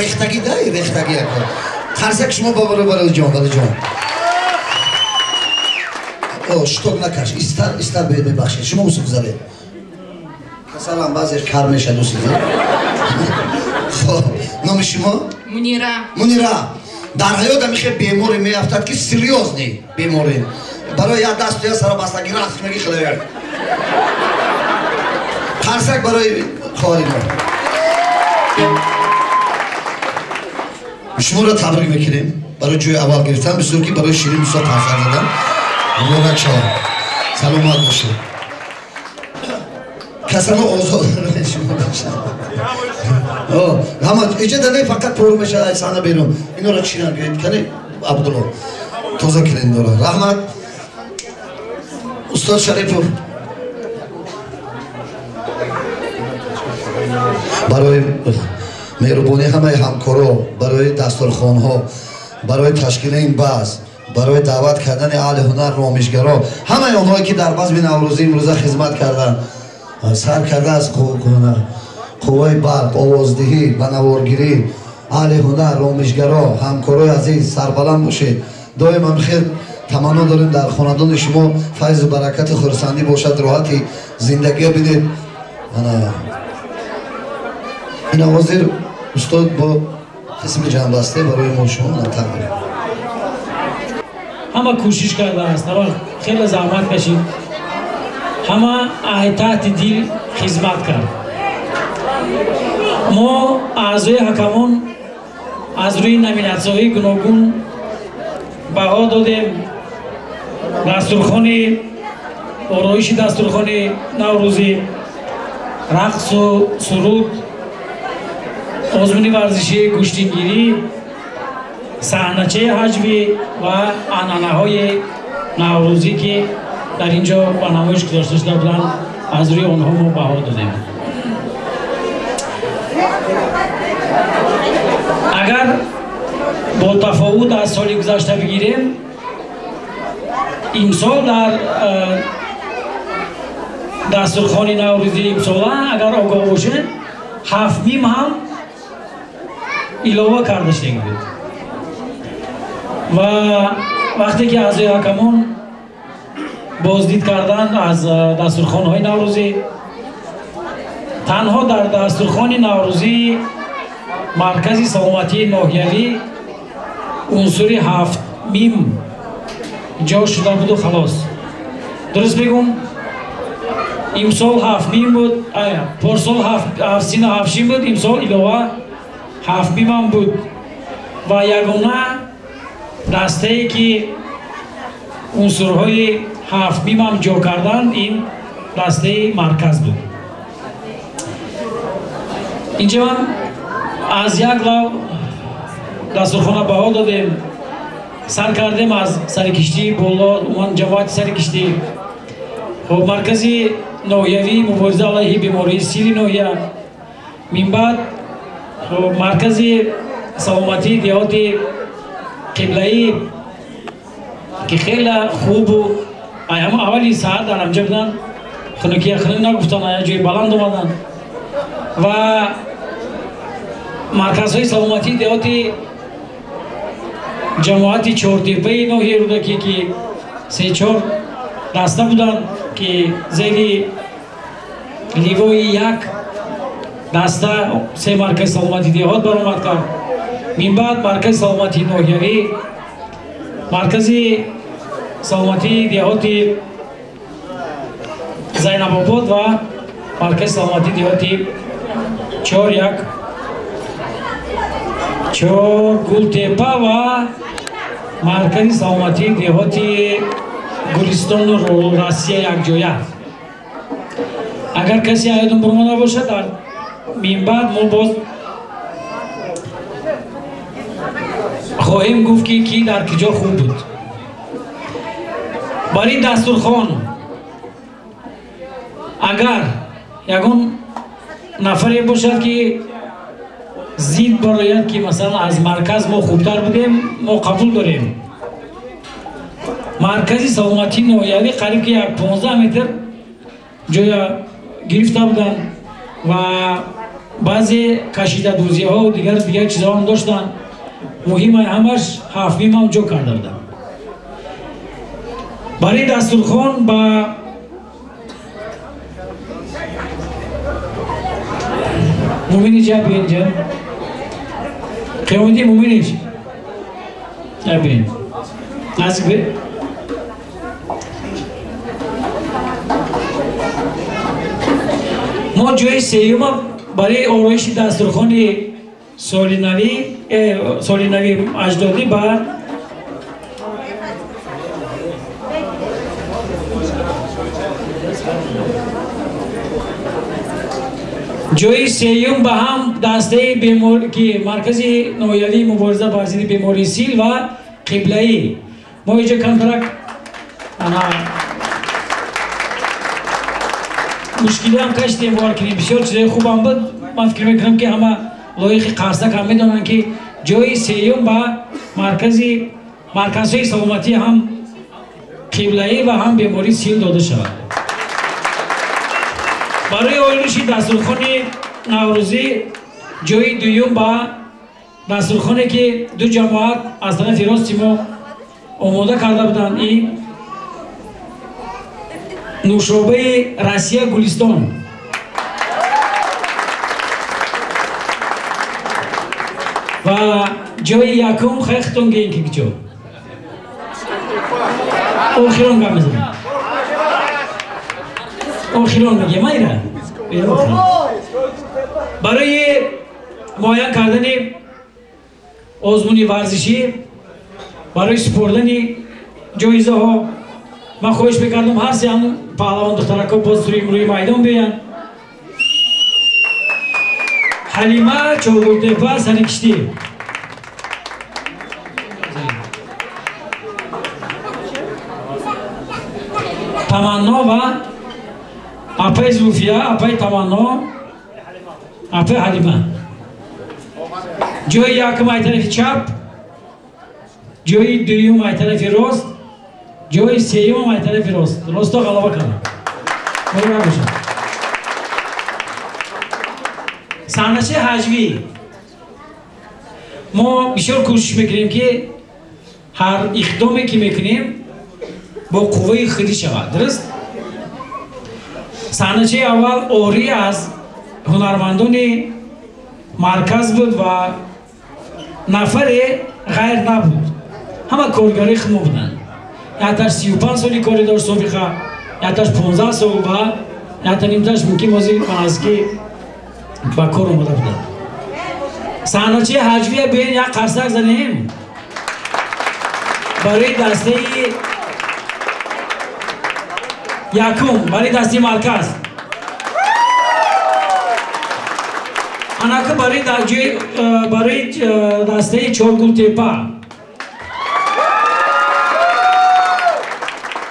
рехтагӣ да рехтагӣ яко. Қарсак шумо ба Валиҷон, Валиҷон. О, шток накаш, истар, истар бебахшед. Шумо усу гузаред. Касалам баъзеш кар мешад усу. Хоб, номи шумо? Мунира. Мунира. Дар ҳаёт ҳамихе беморе меафтад ки серьёзный беморе. Барои як дасту як сарабастагӣ рақс меги хеле. Қарсак барои хоҳари мо. Шуморо табрик мекунем барои ҷои аввал гирифтан, бисёр ки барои Ширин бисёр қарсак задан. Муборак шавад. Саломат бошед. Касано озод шумо бошад. Ҳама иҷода не фақат пору мешавад аз саҳна берун. Инора чинан гӯед кани Абдулло. Тоза кунед инора. Раҳмат. Устод Шарипов. Барои меҳрубонии ҳамаи ҳамкоро, барои дастурхонҳо, барои ташкили ин баҳс, барои даъват кардани аҳли ҳунар, ромишгаро, ҳамаи онҳое ки дар базми наврӯзӣ имрӯза хизмат карданд, сар карда аз қувваи барқ, овоздиҳӣ, ба наворгирӣ, аҳли ҳунар, ромишгаро, ҳамкорои азиз, сарбаланд бошед. Доим ҳам хел таманно дорем дар хонадони шумо файзу баракати хурсандӣ бошад, роҳати зиндагиё бинед. Ин ҳозир устод бо қисми ҷамъбасте барои мо шумо тақдим. Ҳама кӯшиш кардааст, ҳама хеле заҳмат кашид, ҳама таҳти дил хизмат кард. Мо аъзои ҳакамон аз рӯи номинатсияҳои гуногун баҳо додем. Дастурхони ороиши дастурхони наврӯзӣ, рақсу суруд, озмуни варзишӣ, гӯштингирӣ, саҳначаи ҳаҷвӣ ва анъанаҳои наврӯзӣ ки дар ин ҷо ба намоиш гузошта шуда буданд, аз рӯи онҳо мо баҳо додем. Агар бо тафовут аз соли гузашта бигирем, имсол дар дастурхони наврӯзии имсола агар огоҳ бошед, 7 ҳам илова карда шуда буд. Ва вақте ки аъзои ҳакамон боздид карданд аз дастурхонҳои наврӯзӣ, танҳо дар дастурхони наврӯзии маркази саломатии ноҳиявӣ унсури 7 ҷо шуда буду халос. Дуруст мегӯм? Имсол 7 буд, порсол 7 сину 7 шин буд, имсол илова 7 ҳам буд. Ва ягона дастае ки унсурҳои 7 ҳам ҷо карданд, ин дастаи марказ буд. Инҷа ман аз як лав дастурхона баҳо додем. Сар кардем аз сари киштӣ боло, умуман ҷамоати сари киштӣ, хоб маркази ноҳиявии мубориза алайҳи бемории сили ноҳия, минбаъд маркази саломатии деҳоти қиблаӣ ки хеле хубу ҳама аввали саат дар ҳамҷа буданд, хунукия хунук нагуфтанд, як ҷои баланд омаданд, ва марказҳои саломатии деҳоти ҷамоати Чортепаи ноҳияи Рӯдакӣ ки 3-4 даста буданд ки зери ливои як даста 3 маркази саломатии деҳот баромад кард. Минбаъд маркази саломатии ноҳиявӣ, маркази саломатии деҳоти Зайнабобод ва маркази саломатии деҳоти 4-1 Гултепа ва маркази саломатии деҳоти Гулистону Россия якҷоя. Агар касе аёдум бурмона бошад, дар минбаъд мо боз хоҳем гуфт ки ки дар куҷо хуб буд. Бар ин дастурхон агар ягон нафаре бошад ки зид барояд ки масалан аз марказ мо хубтар будем, мо қабул дорем. Маркази саломатии ноҳиявӣ қариб ки як 15 метр ҷоя гирифта буданд ва баъзе кашидадӯзиҳо дигар дигар чизҳо ҳам доштанд. Муҳимаи ҳамаш ҳафтмимам ҷо карда буданд. Барои дастурхон ба Муминич биёин ҷа. Қиёмиддин Муминич биёин. Наздик бе. Мо ҷои сеюма барои ороиши дастурхони соли нави аҷдодӣ ба ҷои сеюм ба ҳам дастаи бемор ки маркази ноҳиявии мубориза бар зидди бемории сил ва қиблаӣ. Мо инҷо камтарак ана мушкилиам кашидем, бовар кунем, бисёр чизои хубам буд. Ман фикр мекунам ки ҳама лоиқи қарсак ҳам медонанд ки ҷои сеюм ба марказҳои саломатӣ ҳам қиблаӣ ва ҳам бемории сил дода шавад. Барои ороиши дастурхони наврӯзӣ ҷои дуюм ба дастурхоне ки ду ҷамоат аз тарафи рости мо омода карда буданд, ин нӯшобаи Россия Гулистон. Ва ҷои якум хехтон гӯем ки куҷо. Охирон гап мезанем. Охирон мегӯем айра. Барои муайян кардани озмуни варзишӣ, барои супурдани ҷоизаҳо ман хоҳиш мекардам ҳар се ҳамун паҳлавон духтаракҳо боз рӯи майдон биёянд. Ҳалима Чоргултепа сари киштӣ. Таманно ва апаи Зулфия, апаи Таманно, апаи Ҳалима. Ҷои якум ай тарафи чап, ҷои дуюм ай тарафи рост, ҷои сеюм ай тарафи рост. Росто ғалаба карданд. Муборак бошад. Саҳначаи ҳаҷвӣ. Мо бисёр кӯшиш мекунем ки ҳар иқдоме ки мекунем бо қувваи худӣ шавад, дуруст? Саҳначаи аввал орӣ аз ҳунармандони марказ буд ва нафаре ғайр набуд. Ҳама коргарои хумо буданд. Якташ 35 соли кори дошт собиқа, якташ 15 сол ва якта нимташ мумкин бози ба наздикӣ ба кор омода буданд. Саҳначаи ҳаҷвия биёин як қарсак занем барои дастаи якум, барои дастаи марказ. Анака барои дастаи Чоргултепа.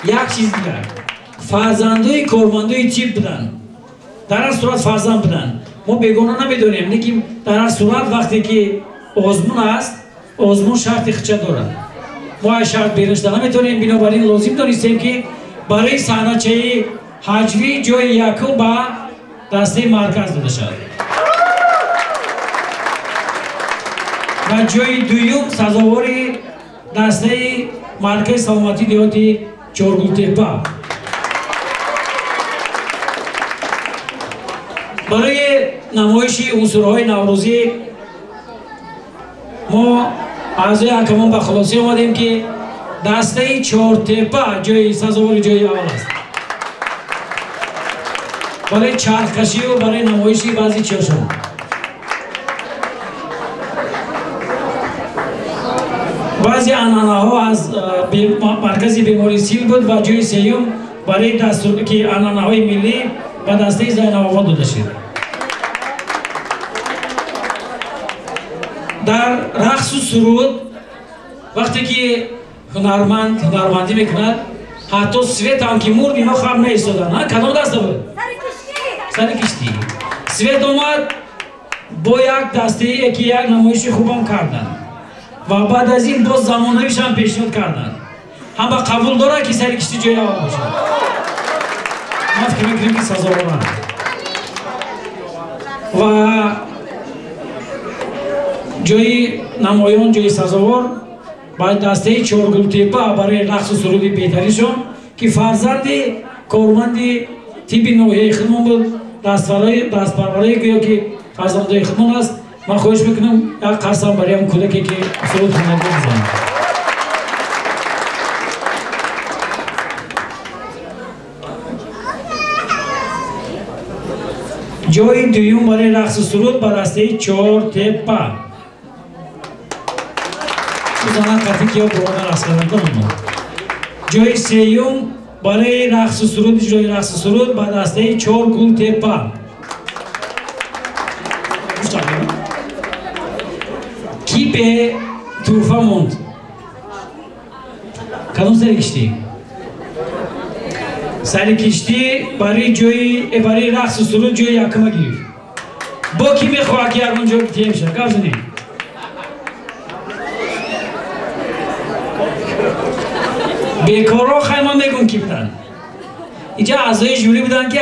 Як чиз дигар, фарзандои кормандои тиб буданд, дар ҳар сурат фарзанд буданд. Мо бегона намедонем, лекин дар ҳар сурат вақте ки озмун аст, озмун шарти хича дорад. Мо аз шарт берун шуда наметавонем, бинобар ин лозим донистем ки барои саҳначаи ҳаҷвӣ ҷои якум ба дастаи марказ дода шавад ва ҷои дуюм сазовори дастаи маркази саломатии деҳоти Чоргултепа. Барои намоиши унсурҳои наврӯзӣ мо аъзои ҳакамон ба хулоса омадем ки дастаи Чортепа ҷои сазовори ҷои аввал аст. Барои чархкашиву барои намоиши баъзи чиёшон. Баъзе анъанаҳо аз маркази бемории сил буд ва ҷои сеюм барои дастур ки анъанаҳои миллӣ ба дастаи Зайналобод дода шуд. Дар рақсу суруд вақте ки ҳунарманд ҳунармандӣ мекунад, ҳатто свет ҳам ки мурд, ино хаб наистоданд. Кадом даста буд? Сари киштӣ. Свет омад, бо як дастае ки як намоиши хубам карданд ва баъд аз ин боз замонавишам пешниҳод карданд. Ҳама қабул дорад ки сари киштӣ ҷои аввал бошад. Ман фикр мекунем ки сазоворанд. Ва ҷои намоён, ҷои сазовор ба дастаи Чоргултепа барои рақсу суруди беҳтариншон, ки фарзанди корманди тибби ноҳияи худмон буд, дастпарварое гӯё ки фарзандои худмон аст. Ман хоҳиш мекунам як қарсам барои ҳам кӯдаке ки суруд хонда бизанад. Ҷои дуюм барои рақсу суруд ба дастаи Чортепа. Занак қатӣ киё бурона рақс кардан кунам. Ҷои сеюм барои рақсу суруд, иҷрои рақсу суруд ба дастаи Чоргултепа. Ки бе тӯҳфа монд? Кадом сари киштӣ? Сари киштӣ барои ҷои барои рақсу суруд ҷои якума гирифт. Бо ки мехоҳад ки ягон ҷо тием шавад? Гап занед. Бекорро хай ман мегӯм ки буданд. Инҷа аъзои жюри буданд ки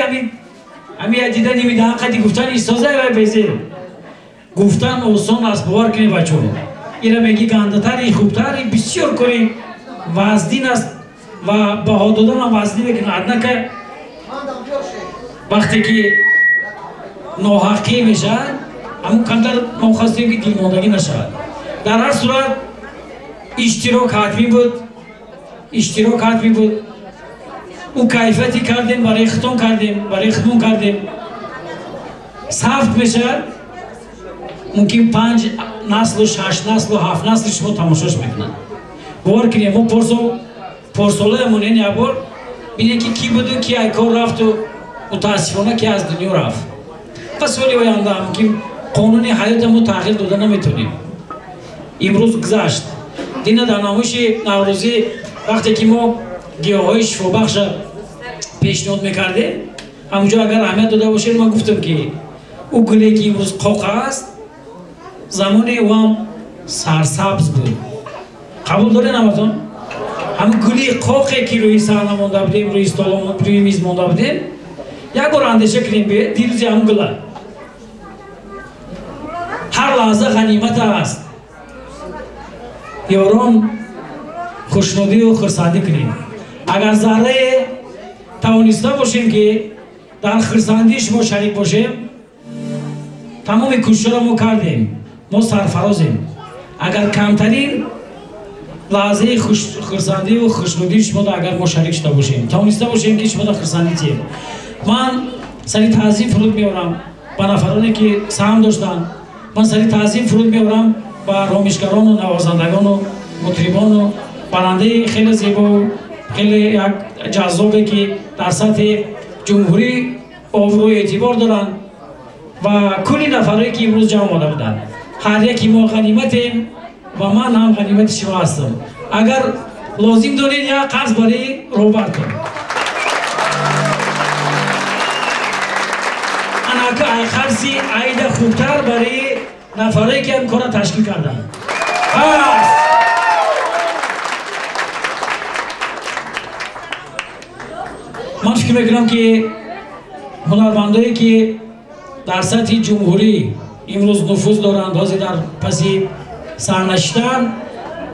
ҳамин я дида намедаҳан қади гуфтан истоза ва безер. Гуфтан осон аст, бовар кунед бачаҳо. Ира меги гандатар, и хубтар, и бисёр кори вазнин аст ва баҳо додан ҳам вазнин мекунад. Однако вақте ки ноҳаққӣ мешавад, ҳамун камтар мо хостем ки дилмондагӣ нашавад. Дар ҳар сурат иштирок ҳатмӣ буд. Иштирок ҳатмӣ буд. Ӯ кайфияте кардем, барои хитон кардем, барои хитмон кардем. Сафт мешавад, мумкин 5 наслу 6 наслу 7 насли шумо тамошош мекунанд. Бовар кунед, мо порсолаамон ин як бор бинед ки кӣ буду, ки ай кор рафту, мутаассифона ки аз дунё рафт. Ва соли оянда мумкин қонуни ҳаёта мо тағйир дода наметонем. Имрӯз гузашт. Дина дар намоиши наврӯзӣ вақте ки мо гиёҳҳои шифобахша пешниҳод мекардем, ҳамунҷо агар аҳамият дода бошед, ман гуфтам ки ӯ гуле ки имрӯз қоқ аст, замоне ӯ ҳам сарсабз буд. Қабул доред ҳаматон? Ҳамун гули қоқе ки рӯи саҳна монда будем, рӯи стол, рӯи миз монда будем, як бор андеша кунем, дирӯзи ҳамун гула. Ҳар лаҳза ғанимат аст. Ёрон, хушнудию хурсандӣ кунем. Агар заррае тавониста бошем ки дар хурсандии шумо шарик бошем, тамоми кӯшишҳоро мо кардем, мо сарфарозем. Агар камтарин лаҳзаи хурсандию хушнудии шуморо агар мо шарик шуда бошем, тавониста бошем ки шуморо хурсандӣ тием. Ман сари таъзим фуруд меорам ба нафароне ки саҳм доштанд. Ман сари таъзим фуруд меорам ба ромишгарону навозандагону мутрибону барандаи хеле зебо, хеле як ҷаззобе ки дар сатҳи ҷумҳурӣ обрӯю эътибор доранд ва кулли нафарое ки имрӯз ҷамъ омада буданд. Ҳар яки мо ғаниматем ва ман ҳам ғанимати шумо ҳастам. Агар лозим доред, як қарз барои роҳбартон. Анака ай қарзи айда хубтар барои нафарое ки ҳам корро ташкил карданд. Ҳаст! Ман фикр мекунам ки ҳунармандое ки дар сатҳи ҷумҳурӣ имрӯз нуфуз доранд, ҳозир дар паси саҳна шиштанд,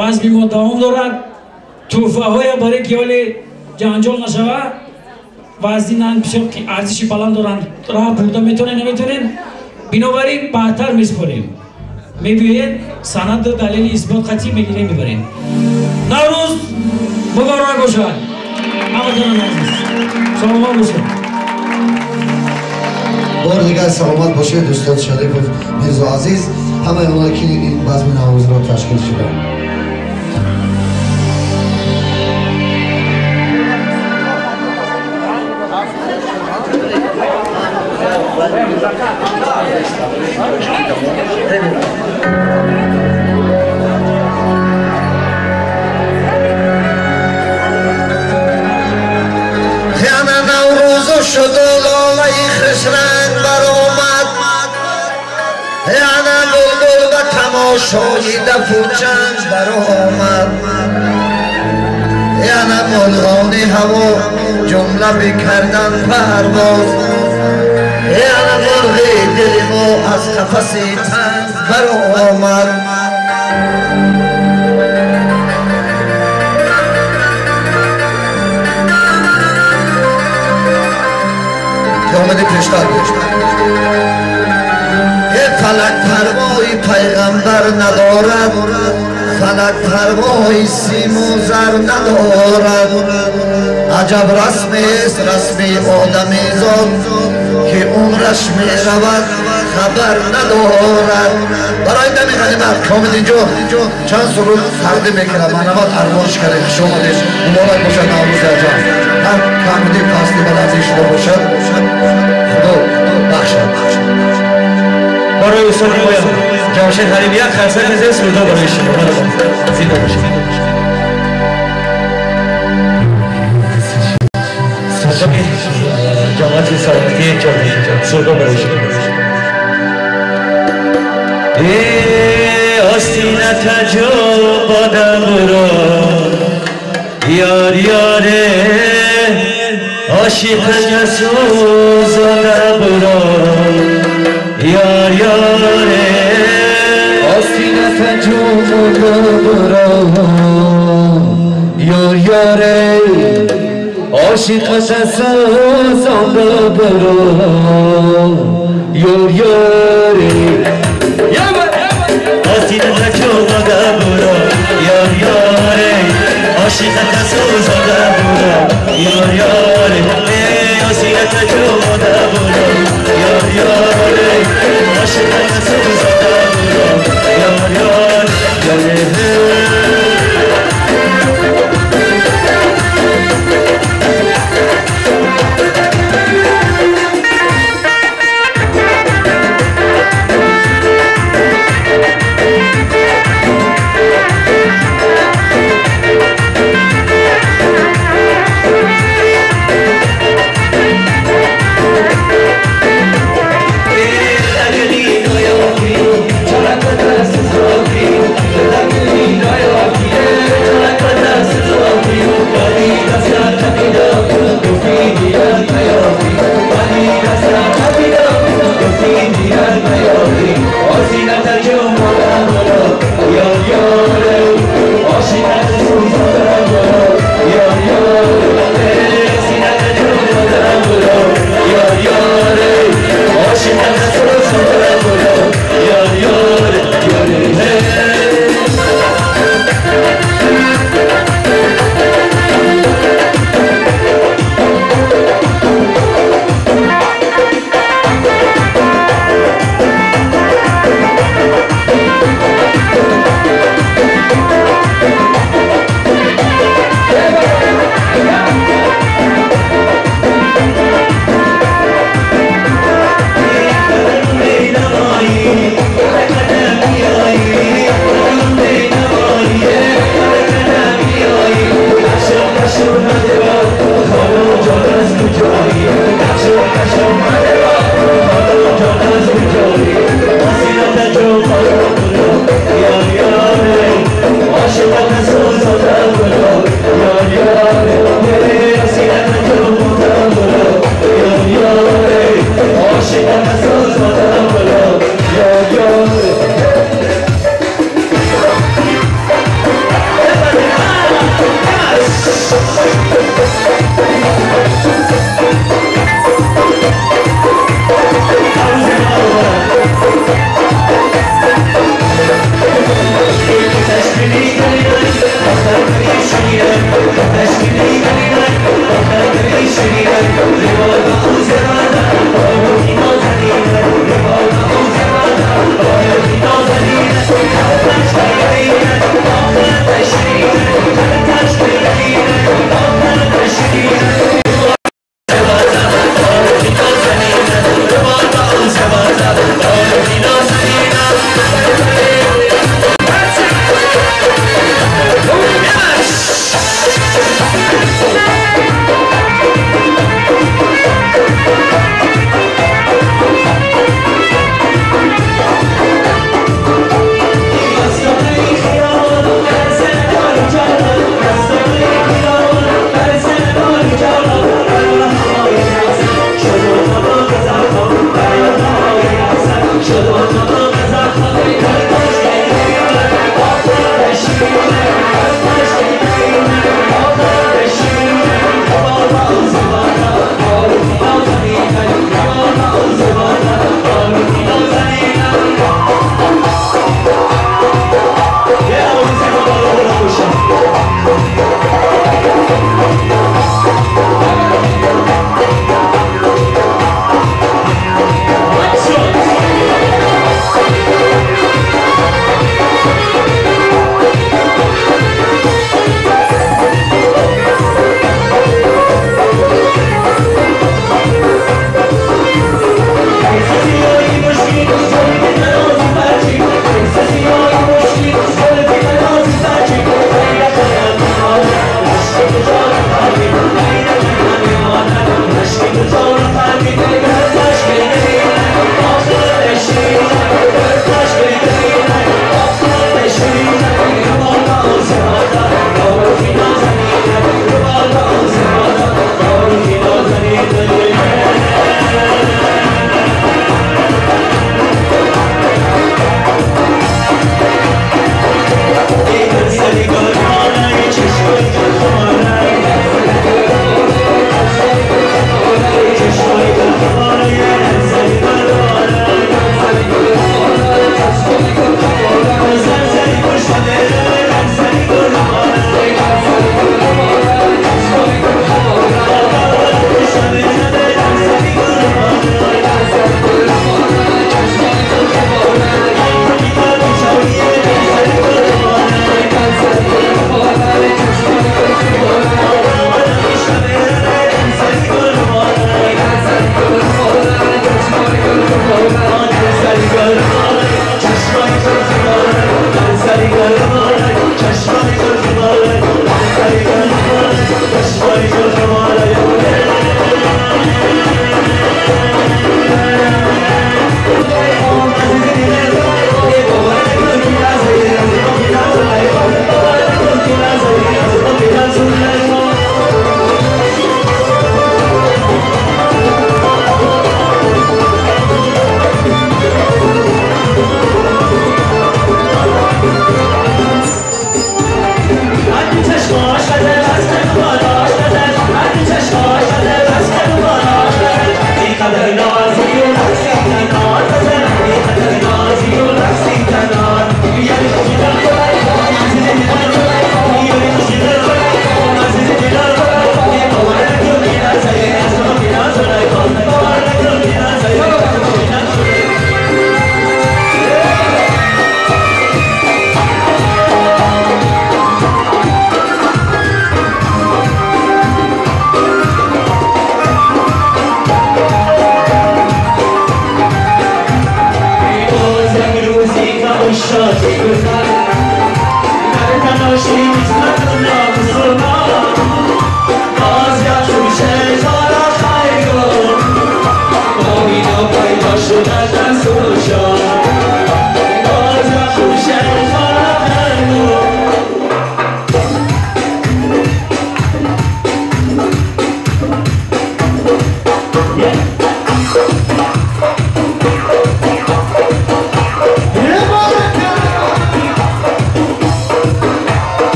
базми мо давом дорад. Тӯҳфаҳое барои ки ҳоле ҷанҷол нашавад, вазнинанд, бисёр арзиши баланд доранд, роҳ бурда метавонем, наметавонем. Бинобар ин баъдтар месупорем. Мебиёед, санаду далели исбот қатъӣ мегирем, мебарем. Наврӯз муборак бошад! Ҳаматонон азиз, саломат бошед. Бори дигар саломат бошед, устод Шарипов Мирзо азиз, ҳамаи онҳое ки ин базми наврӯзро ташкил шуданд. شد لالای خشرنگ برآمد، یعنی بلبل به تماشای دف و چنگ برآمد، یعنی مرغان هوا جمله بکردن پرواز، یعنی مرغ دل ما از قفس تنگ برآمد. آمده پیشتر فلک پروای پیغمبر ندارد، فلک پروای سیم و زر ندارد. عجب رسمی است رسم آدمی زاد که عمرش می رود خبر ندارد. برای دمی غنیمت کامل اینجا چند سرود تقدیم میکنم. منمات ارواش کرده خوش آمدید، مبارک باشد نوروز عجب. هر کاملی پستی بلندی شده باشد خدا بخشد. برای استاد جمشید حریمی یک خرسک میزنیم سرودا برای شما زنده باشید. جماعت سلامتی سرودا برای شما. ای آستینه تجربه آدم را یار یاره عاشق سوزاده برا یار یاره آستینه تجربه برا یار یاره عاشق سوزاده برا یار یاره آستینه تجربه برا یار یاره عاشق سوزاده برا یار یاره آستینه تجربه برا یار یاره عاشق سوزاده برا یار یار یاره.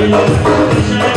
I